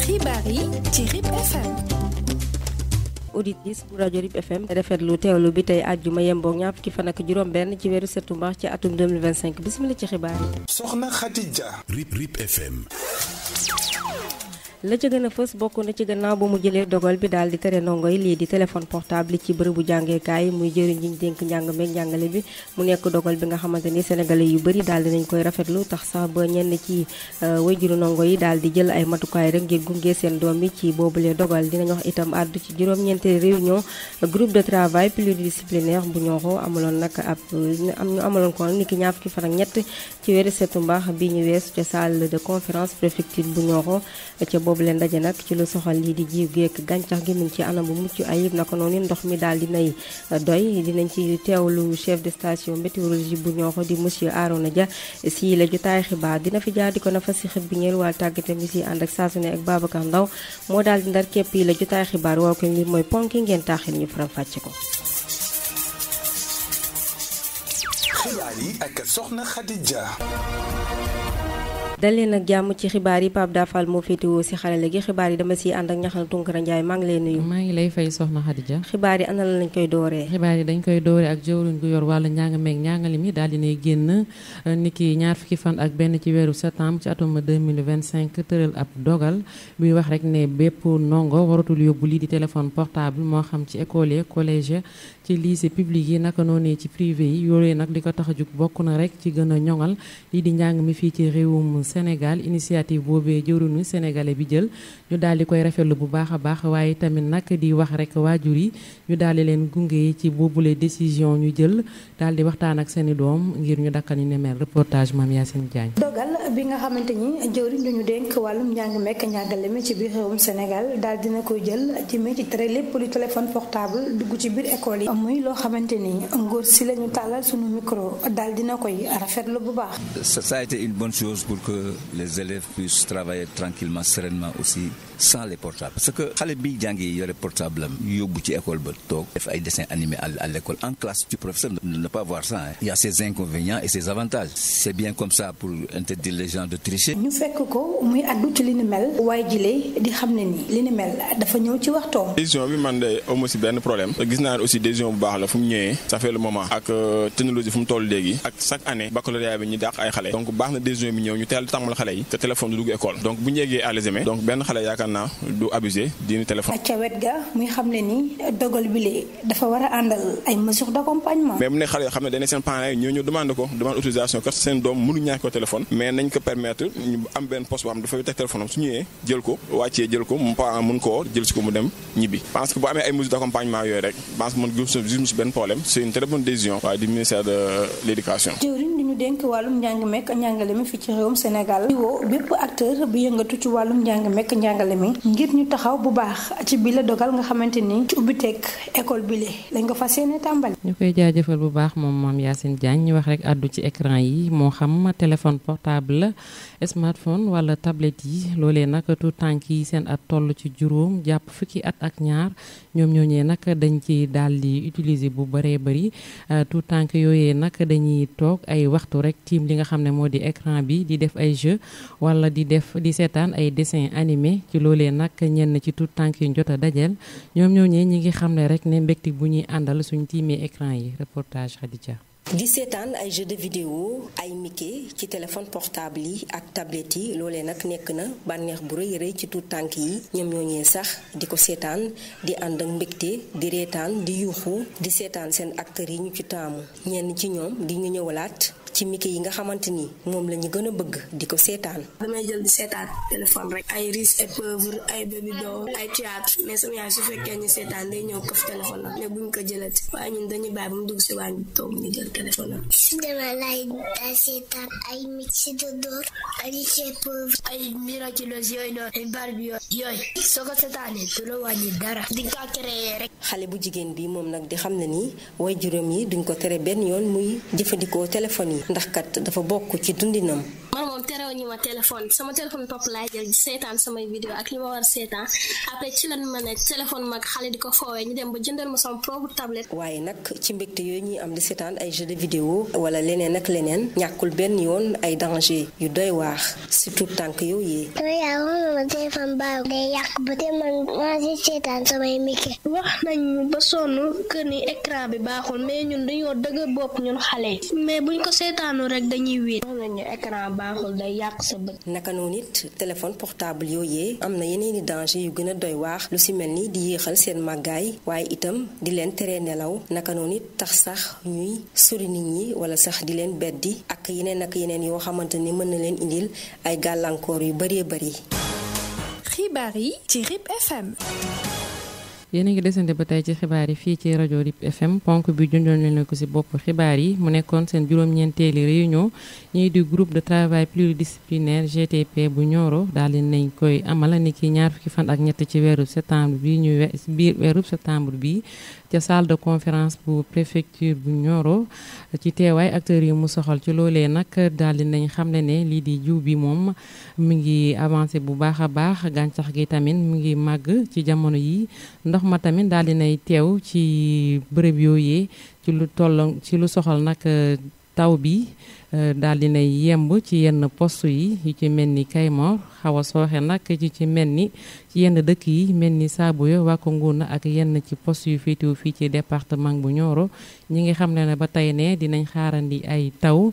xibaar yi ci RIP FM. auditrice bu rajo RIP FM rafetlu teewlu bi tey àjjuma yemboog ñaar fukki fan ak juróom-benn ci weeru septembre ci atum 2025 bismillah ci xibaar yi. Soxna Khadija. RIP FM. la ca gën a fës bokk na ci gannaaw ba mu jëlee dogal bi daal di tere ndongo yi lii di téléphone portable ci bërëbu jàngeekaay muy jëriñ ji ñu dénk njàng meeg njàngale bi mu nekk dogal bi nga xamante ni sénégalais yu bëri daal dinañ koy rafetlu tax sax ba ñenn ci wayjuru ndongo yi daal di jël ay matukaay rek ngir gunge seen doom yi ci boobulee dogal dinañ wax itam àddu ci juróom-ñeenti réunion groupe de travail pluridisciplinaire bu ñoxo amaloon nag ñu amaloon ko niki ñaar fukki fan ak ñett ci weeru septembre bi ñu weesu ca salle de conférence préfecture bu ñoxo ca boobu leen daje nag ci lu soxal lii di jiw geek gàncax gi mu ngi ci anam bu mucc ayib naka noonu ndox mi daal dinay doy dinañ ci teewlu chef de station météorologie bu ñoo ko di monsieur Arona Dia si la jotaay xibaar dina fi jaar di ko nafa si xët bi ñeel wàll tàggatam bi si ànd ak saa su ne ak Babacar Ndaw moo daal di ndar képp yi la jotaay xibaar waaw ko ngir mooy ponki ngeen taaxil ñu faram fàcce ko. xibaar yi ak Soxna Khadija. daleen nag jàmm ci xibaar yi Pape Dafal moo féetewoo si xarale gi xibaar yi dama si ànd ak ñaxal Tunkara Njaay maa ngi lay nuyu. maa ngi lay fay soxna Khadija. xibaar yi ana la lañ koy dooree. xibaar yi dañ koy dooree ak jëwriñ gu yor wàllu njàng meeg njàngale mi daal dinay génn niki ñaar fukki fan ak benn ci weeru septembre ci atum 2025 tëral ab dogal buy wax rek ne bépp ndongo waratul yóbbu lii di téléphone portable moo xam ci école yi collège ci lycée public yi naka noonu ci privé yi yooyu nag li ko tax a jug bokk na rek ci gën a ñoŋal lii di njàng mi fii ci réewum Sénégal initiative boobee jëwriñu sénégalais bi jël ñu daal di koy rafetlu bu baax a baax waaye tamit nag di wax rek waajur yi ñu daal di leen gunge ci boobule décision ñu jël daal di waxtaan ak seeni doom ngir ñu dakkal ñu ne mel reportage Mame Yacine Diagne. dogal bi nga xamante ni jëwriñ ñu dénk wàllum njàng mekk njàngale mi ci biir réewum Sénégal daal dina koy jël jëmee ci tere lépp lu téléphone portable dugg ci biir école yi muy loo xamante ni ngóor si la ñu tàllal sunu micro daal dina koy rafetlu bu baax. Ça a été une bonne chose pour que les élèves puissent travailler tranquillement, sereinement aussi sans les portables. Parce que xale bi jàngi yore portable am yóbbu ci école ba toog def ay dessins animés à l'école en classe du professeur ne pas voir ça. Il y a ses inconvénients et ses avantages. C'est bien comme ça pour interdire les gens de tricher. ñu fekk ko muy addu ci li ni mel waaye jilee di xam ne ni li ni mel dafa ñëw ci waxtoom. décision bi man de amu si benn problème gis naa ne aussi décision bu baax la fu mu ñëwee ça fait le moment ak technologie fu mu toll léegi ak chaque année baccalauréat bi ñu dàq ay xale donc baax na décision bi ñëw ñu teel tàmmal xale yi te téléphone du dugg école donc bu ñu yeggee à l'examen donc benn xale yaakaar naa du abusé dini téléphone. ca wet ga muy xam ne ni dogal bi lee dafa war a àndal ay mesures d'accompagnement. mais bu ne xale yoo xam ne dañu seen parents yi ñoo demande autorisation kat seen doom mënu ñàkk ko téléphone mais nañ ko permettre ñu am benn poste boo xam dafay teg téléphone am su ñëwee jël ko wàccee jël ko mu parent mën koo jël si ko mu dem ñibbi parce que bu amee ay mesures d'accompagnement yooyu rek pense que mën gis benn problème c'est une très bonne décision waaye du ministère de l'éducation. jëwriñ di ñu dénk wàllum njàng mekk njàngale mi fii ci réewum Sénégal di woo bépp acteur bi yëngatu ci wàllum njàng mekk njàngale mi ngir ñu taxaw bu baax ci bi la dogal nga xamante ni ci ubbiteeg école bi le lañ ko fas yéene tàmbali. ñu koy jaajëfal bu baax moom Mame Yacine Diagne ñu wax rek àddu ci écran yi moo xam téléphone portable la smartphone wala tablette yi loolee nag tout tànk yi seen at toll ci juróom jàpp fukki at ak ñaar ñoom ñooñee nag dañ ci daal di utiliser bu bëree bëri tout tànk yooyee nag dañuy toog ay waxtu rek tiim li nga xam ne moo di écran bi di def ay jeu wala di seetaan ay dessin animé ci loolee nag ñenn ci tout tànk yi jot a dajeel ñoom ñooñee ñi ngi xam ne rek ne mbégte bu ñuy àndal suñ tiimee écran yi reportage Khadija. di seetaan ay jeux de vidéo ay Mickey ci téléphone portable yi ak tablette yi loolee nag nekk na bànneex bu rëy rëy ci tout tànk yi ñoom ñooñee sax di ko seetaan di ànd ak mbégte di reetaan di yuuxu di seetaan seen acteurs yi ñu ci taamu ñenn ci ñoom di ñu ñëwalaat ci Mickey yi nga xamante ni moom la ñu gën a bëgg di ko seetaan. damay jël di seetaan téléphone rek ay Riche et Pauvre ay Baby Doll ay théâtre mais sama yaay su fekkee ñu seetaan day ñëw këf téléphone am mais buñ ko jëlati waaye ñun dañuy bàyyi ba mu dugg si waañ bi toog ñu jël téléphone am. su demee lay seetaan ay Mickey de Dóor ay Riche et Pauvre ay Miraculous yooyu noonu ay Barbie yooyu soo ko seetaanee du la wàññi dara di nga créer rek. xale bu jigéen bi moom nag di xam ne ni way juróom yi duñ ko tere benn yoon muy jëfandikoo téléphone yi ndax kat dafa bokk ci dundinam. man moom terewuñu ma téléphone sama téléphone topp laay jël seetaan samay vidéo ak li ma war a seetaan après ci lan ma ne téléphone mag xale di ko foowee ñu dem ba jëndal ma sama propre tablette. waaye nag ci mbégte yooyu ñuy am di seetaan ay jeux de vidéo wala leneen ak leneen ñàkkul benn yoon ay danger yu doy waax surtout tànk yooyu. yaa sama téléphone baaxul day yàq ba te man maa si seetaan samay mike. wax nañ ba sonn que ni écran bi baaxul mais ñun dañoo dëgg bopp ñun xale yi mais buñ ko seetaanu rek dañuy wéet. wax nañu écran baaxul day yàq sa bët. naka noonu it téléphone portable yooyee am na yeneeni danger yu gën a doy waax lu si mel ni di yéexal seen màggaay waaye itam di leen tere nelaw naka noonu it tax sax ñuy sori nit ñi wala sax di leen beddi ak yeneen yoo xamante ni mën na leen indil ay gàllankoor yu bëree bëri. xibaar yi ci RIP FM. yéen a ngi desante ba tey ci xibaar yi fii ci rajo RIP FM ponk bi junjoon leen ko ci bopp xibaar yi mu nekkoon seen juróom-ñeenteeli réunion ñii di groupe de travail pluridisciplinaire GTP bu Nioro daal di nañ koy amal ni ki ñaar fukki fan ak ñett ci weeru septembre bi ñu biir weeru septembre bi ca salle de conférence bu préfecture bu Nioro ci teewaay acteurs yi mu soxal ci loolee nag daal di nañ xamle ne lii di jiw bi moom mi ngi avancé bu baax a baax gàncax gi tamit mi ngi màgg ci jamono yi ndox ma tamit daal di nay teew ci bërëb yooyee ci lu soxal nag taw bi daal di nay yemb ci yenn poste yi yu ci mel ni Kaymoor xaw a sooxe nag ci mel ni ci yenn dëkk yi mel ni Saabuya Wack Ngouna ak yenn ci poste yu féetewu fii ci département bu Nioro ñi ngi xam ne ba tey ne dinañ xaarandi ay taw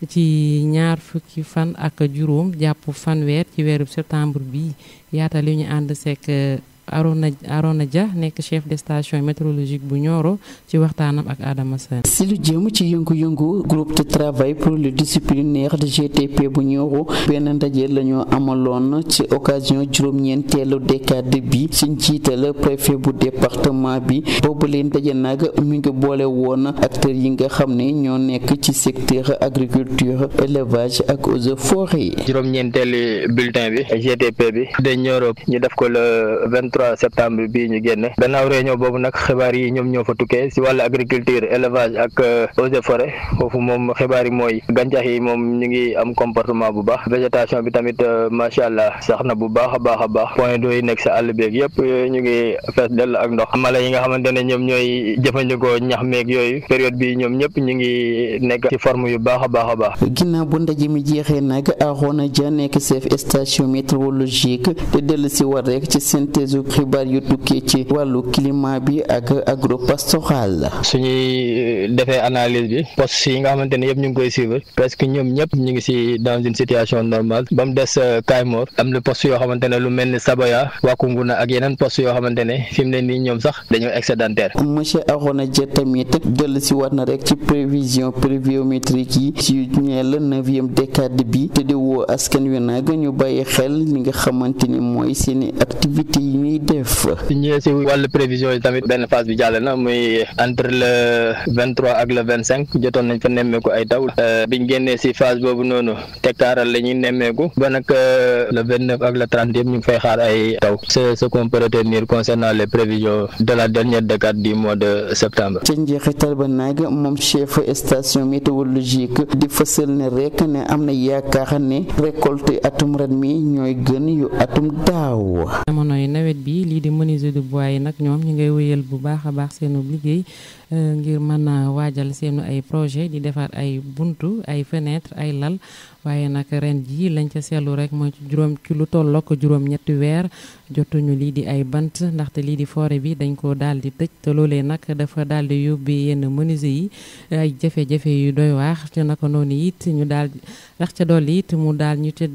ci ñaar fukki fan ak juróom jàpp fanweer ci weeru septembre bi yaatal li ñu ànd seek Arona Dia nekk chef de station météorologique bu Nioro ci waxtaanam ak Adama Sène. si lu jëm ci yëngu-yëngu groupe de travail pluridisciplinaire de GTP bu Nioro benn ndaje la ñu amaloon ci occasion juróom-ñeenteelu décade bi ci njiital préfet bu département bi boobu leen ndaje nag mi ngi boole woon acteurs yi nga xam ne ñoo nekk ci secteur agriculture élevage ak eaux et forêts. juróom-ñeenteelu bulletin bi GTP bi de Nioro ñu def ko le 23 septembre bii ñu génne gannaaw réunion boobu nag xibaar yi ñoom ñoo fa tukkee si wàllu agriculture élevage ak eaux et forêt foofu moom xibaar yi mooy gàncax yi moom ñu ngi am comportement bu baax végétation bi tamit macha allah sax na bu baax a baax point d'eau yi nekk sa àll beeg yëpp ñu ngi fees dell ak ndox mala yi nga xamante ne ñoom ñooy jëfandikoo ñax meeg yooyu période bi ñoom ñëpp ñu ngi nekk ci forme yu baax a baax. ginnaaw bu ndaje mi jeexee nag Arona Dia nekk chef station météorologique te dellu si war rek ci synthèse xibaar yu tukkee ci wàllu climat bi ak agropastoral. suñuy defee analyse bi postes yi nga xamante ne yëpp ñu ngi koy suivre presque ñoom ñëpp ñu ngi si dans une situation normale ba mu des Kaymoor am na postes yoo xamante ne lu mel ni Saboya Wack Ngouna ak yeneen postes yoo xamante ne fi mu ne nii ñoom sax dañoo excédentaire. monsieur Arona Dia tamit dellu si war na rek ci prévision pluviométrique yi ci ñeel 9e décade bi te di woo askan wi nag ñu bàyyi xel li nga xamante ni mooy seeni activité yi ñuy def. su ñëwee si wàllu prévision yi tamit benn phase bi jàll na muy entre le 23 ak le 25 jotoon nañ fa nemmeeku ay taw biñ génnee si phase boobu noonu tekkaaral la ñuy nemmeeku ba nag le 29 ak le 30 yëpp ñu ngi fay xaar ay taw c'est ce qu'on peut retenir concernant les prévisions de la dernière décade du mois de septembre. ca njeexital ba nag moom chef station météorologique di fësal ne rek ne am na yaakaar ne récolte atum ren mi ñooy gën yu atum daaw. jamonoy nawet bi lii di menuisier de bois yi nag ñoom ñu ngay wéyal bu baax a baax seenu liggéey ngir mën a waajal seenu ay projet di defar ay buntu ay fenêtre ay lal waaye nag ren ji lañ ca seetlu rek mooy ci lu tollook juróom-ñetti weer jotuñu lii di ay bant ndaxte lii di forêt bi dañ ko daal di tëj te loolee nag dafa daal di yóbbi yenn menuisier yi ay jafe-jafe yu doy waax te naka noonu it ñu daal di rax ca dolli it mu daal ñu te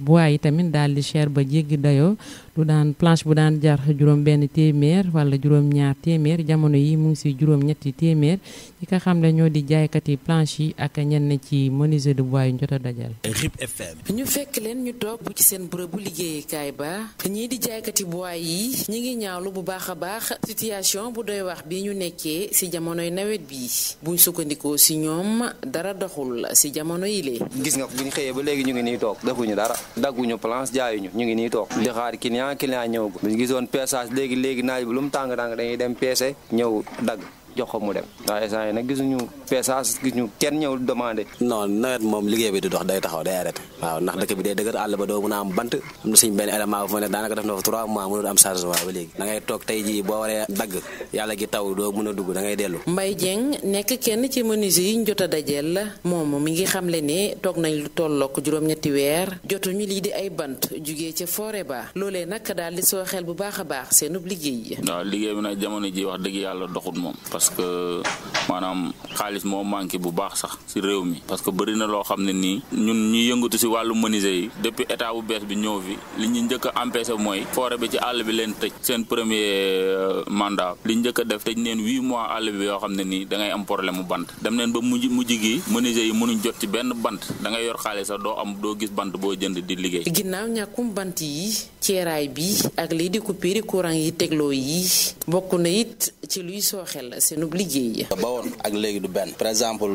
bois yi tamit daal di cher ba jéggi dayoo lu daan planche bu daan jar juróom benn téeméer wala juróom ñaar téeméer jamono yi mu ngi si juróom ñetti téeméer ñi nga xam ne ñoo di jaaykat yi planche yi ak ñenn ci menuisier de bois yu ñu jot a dajal. RIP FM. ñu fekk leen ñu toog bu ci seen bërëbu liggéeyukaay ba ñii di jaaykati bois yi ñi ngi ñaawlu bu baax a baax situation bu doy wax bi ñu nekkee si jamonoy nawet bi buñ sukkandikoo si ñoom dara doxul si jamono yi lee. gis nga buñ xëyee ba léegi ñu ngi nii toog defuñu dara dagguñu planche jaayuñu ñu ngi nii toog di xaar client ñëw bu ñu gisoon peesage léegi naaj bi lu mu tàng dañuy dem peese ñëw dagg jox ko mu dem waaye instant yi nag gisuñu peesage gisuñu kenn ñëw demandé. non nawet moom liggéey bi du dox day taxaw day arrêté waaw ndax dëkk bi day dëgër àll ba doo mën a am bant am na suñ benn élément bu fa ne daanaka def na fa 3 mois mënul am chargement ba léegi da ngay toog tey jii boo waree dagg yàlla gi taw doo mën a dugg da ngay dellu. Mbaye Dieng nekk kenn ci menuisier yi ñu jot a dajeel moom mi ngi xamle ne toog nañ lu tollook juróom-ñetti weer jotuñu lii di ay bant jugee ca forêt ba loolee nag daal di soo xel bu baax a baax seenub liggéey. waaw liggéey bi nag jamono ji wax dëgg yàlla doxut moom parce que maanaam xaalis moo manqué bu baax sax si réew mi parce que bëri na loo xam ne nii ñun ñuy yëngatu si wàllu menuisier yi depuis état bu bees bi ñëw fi li ñu njëkk a empêché mooy forêt bi ci àll bi leen tëj seen premier mandat li ñu njëkk a def tëj neen 8 mois àll bi yoo xam ne nii da ngay am problème mu bant dem neen ba mujj gi menuisier yi mënuñ jot ci benn bant da ngay yor xaalis sax doo gis bant boo jënd di liggéey. ginnaaw ñàkkum bant yi ceeraay bi ak lii di coupure courant yi tegloo yi bokk na it ci luy sooxel seenub liggéey. ba woon ak léegi du benn par exemple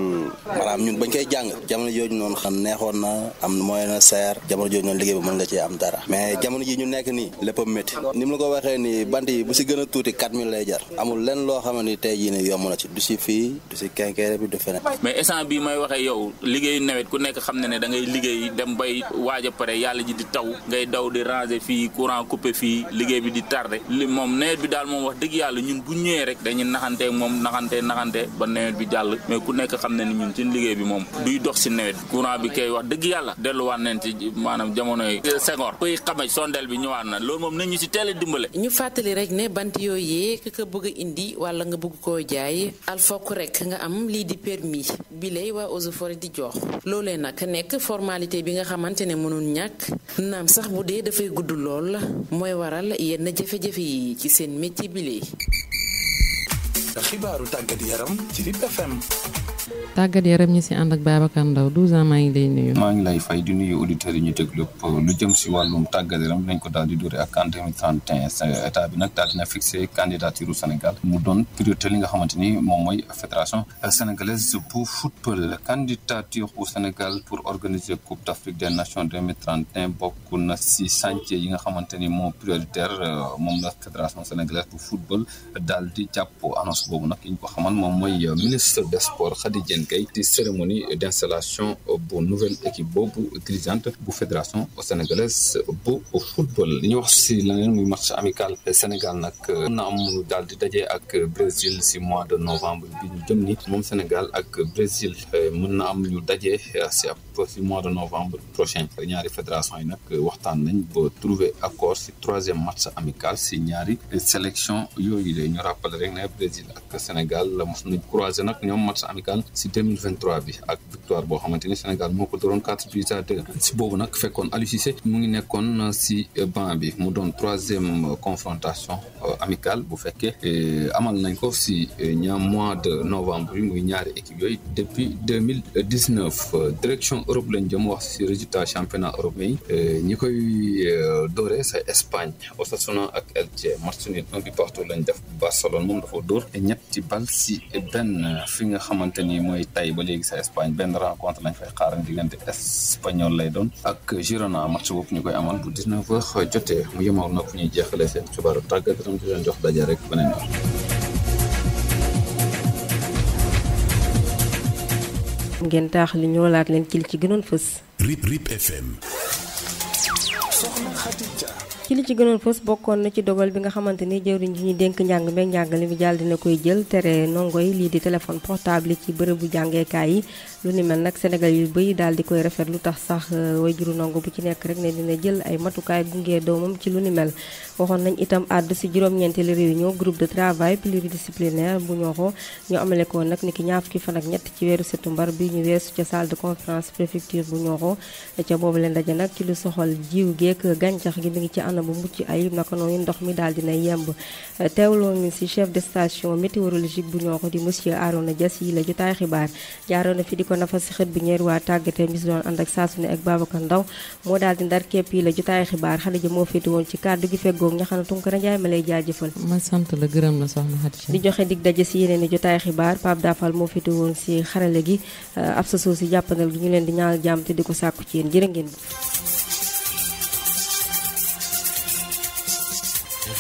maanaam ñun bañ koy jàng jamono jooju noonu xam neexoon na am mooy na seer jamono jooju noonu liggéey bi mën nga cee am dara mais jamono ji ñu nekk nii lépp a métti ni mu la ko waxee nii bant yi bu si gën a tuuti 4000 lay jar amul lenn loo xamante ni tey jii nii yomb na ci du si fii du si kenkeere bi du feneen. mais instant bii may waxee yow liggéeyu nawet ku nekk xam ne da ngay liggéey dem bay waaj a pare yàlla ji di taw ngay daw di ranger fii courant coupé fii liggéey bi di tardé moom nawet bi daal moom wax dëgg yàlla ñun bu ñëwee rek dañuy naxanteeg moom naxante ba nawet bi jàll mais ku nekk xam ne ni ñun suñ liggéey bi moom duy dox si nawet courant bi kay wax dëgg yàlla delluwaat nañ ci maanaam jamonoy Senghor kuy xamaj sondeel bi ñëwaat na loolu moom nañu si teel a dimbale. ñu fàttali rek ne bant yooyee ka bëgg a indi wala nga bëgg koo jaay al fokk rek nga am lii di permis bi lay waa Eaux et Forêts di jox loolee nag nekk formalité bi nga xamante ne mënul ñàkk naam sax bu dee dafay gudd lool mooy waral yenn jafe-jafe yi ci seen métier bi lee. xibaaru tàggat yaram ci RIP FM. tàggat yaram ñi si ànd ak Babacar Ndaw 12 ans maa ngi lay nuyu. maa ngi lay fay di nuyu auditeurs yi ñu déglu lu jëm si wàllum tàggat yaram nañ ko daal di dóore ak en 2031 état bi nag daal dina fixé candidature Sénégal mu doon priorité li nga xamante ni moom mooy fédération sénégalaise bu football candidature bu Sénégal pour organiser Coupe d'Afrique des Nations 2031 bokk na si chantier yi nga xamante ni moo prioritaire moom la fédération sénégalaise bu football daal di jàpp annonce boobu nag yi ñu ko xamal moom mooy ministre des sports Khady Diène Gaye ci cérémonie d'installation bu nouvelle équipe boobu dirigeante bu fédération sénégalaise bu football li ñu wax si leneen muy match amical Sénégal nag mën na am daal di daje ak Brésil si mois de novembre bi ñu jëm ni moom Sénégal ak Brésil mën na am ñu daje si mois de novembre prochain ñaari fédération yi nag waxtaan nañ ba trouver accord si 3e match amical si ñaari sélection yooyu la ñu rappelé rek ne Brésil ak Sénégal la mos nañ croisé nag ñoom match amical si 2023 bi ak victoire boo xamante ni Sénégal moo ko doon 4-2 si boobu nag fekkoon Aliou Cissé mu ngi nekkoon si banc bi mu doon 3e confrontation amicale bu fekkee amal nañ ko si mois de novembre bi muy ñaari équipe yooyu depuis 2019 direction Europe lañ jëm wax si résultat championnat européen ñi koy dooree sa Espagne Osasuna ak Elche match nul 1 partout lañ def Barcelone moom dafa dóor ñetti bal si benn fi nga xamante ni mooy tay ba léegi sa Espagne benn rencontre lañ fay xaaran diggante espagnol lay doon ak Girona match boobu ñu koy amal bu 19h jotee mu yemoo nag fu ñuy jeexalee seen xibaaru tàggat yaram di leen jox daje rek beneen yoon. ngeen taax li ñëwalaat leen ci li ci gënoon fës. RIP FM. ci li ci gënoon fës bokkoon na ci dogal bi nga xamante ni jëwriñ ji ñu dénk njàng meeg njàngale mi jàll dina koy jël tere ndongo yi lii di téléphone portable ci bërëbu jàngeekaay yi lu ni mel nag Sénégal yu bëri daal di koy rafet lu tax sax wayjuru ndongo bu ci nekk rek ne dina jël ay matukaay gunge doomam ci lu ni mel waxoon nañ itam àdd si juróom-ñeenteelu réunion groupe de travail pluridisciplinaire bu ñoxo ñu amale ko nag ni ki ñaar fukki fan ak ñett ci weeru septembre bi ñu weesu ca salle de conférence préfecture bu ñoxo ca boobu leen daje nag ci lu soxal jiw geek gàncax gi mi ngi ci anam bu mucc ayib naka noonu ndox mi daal dina yemb teewloo ñu si chef de station météorologique bu ñoo ko di monsieur Arona Dias yi la jotaay xibaar jaaroon na fi di ko nafa si xët bi ñeer waa tàggate mis doon ànd ak saasu ne ak Babacar Ndaw moo daal di ndar képp yi la jotaay xibaar xale ja moo féete woon ci kàddu gi feggoog ñaxana Tunkara Njaay ma lay jaajëfal ma sant la gërëm la soxna Xadija di joxe dig daje si yeneen i jotaay xibaar Pape Dafal moo féete woon si xarale gi ab sa soo si jàppandal gi ñu leen di ñaanal jàmm te di ko sàkku ci yéen jërë ngeen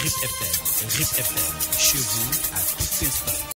RIP FM, chez vous à tout instant.